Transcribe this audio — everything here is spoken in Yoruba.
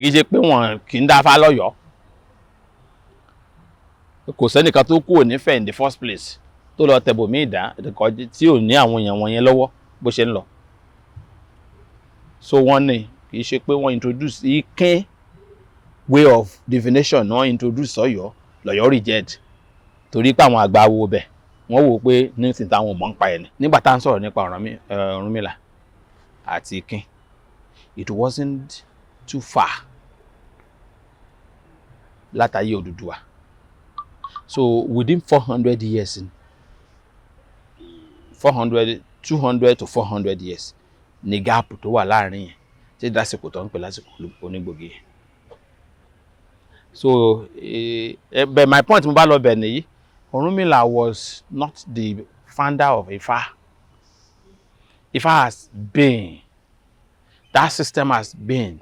Kì í ṣe pé wọn kì í dáfá lọ́yọ̀ọ́. Kò sẹ́nìkan tó kúrò nífẹ̀ẹ́ in the first place tó lọ tẹ̀bòmí ìdá tí ò ní àwọn èèyàn wọn yẹn lọ́wọ́ bó ṣe ń lọ. So wọ́n ní kì í ṣe pé wọ́n introduce Ikin way of divination, wọ́n introduce Ọ̀yọ́, lọ́yọ́ reject, torí pé àwọn àgbà wo bẹ̀ wọ́n wò pé nísìnyí táwọn ò mọ̀ ń pa ẹ̀ ni. Nígbà tá à ń sọ̀rọ̀ nípa Ọ̀rúnmìlà àti Ikin, it wasn't too far látàyè Odùduwà. So within 400 years, 400, 200 to 400 years ní gap tó wà láàrin yẹn tí dásìkò tó ń pè lásìkò Onígbògi yẹn. So but my point mo bá lọ bẹ̀ nìyí: Ọ̀rúnmìlà was not the founder of Ifá. Ifá has been, that system has been.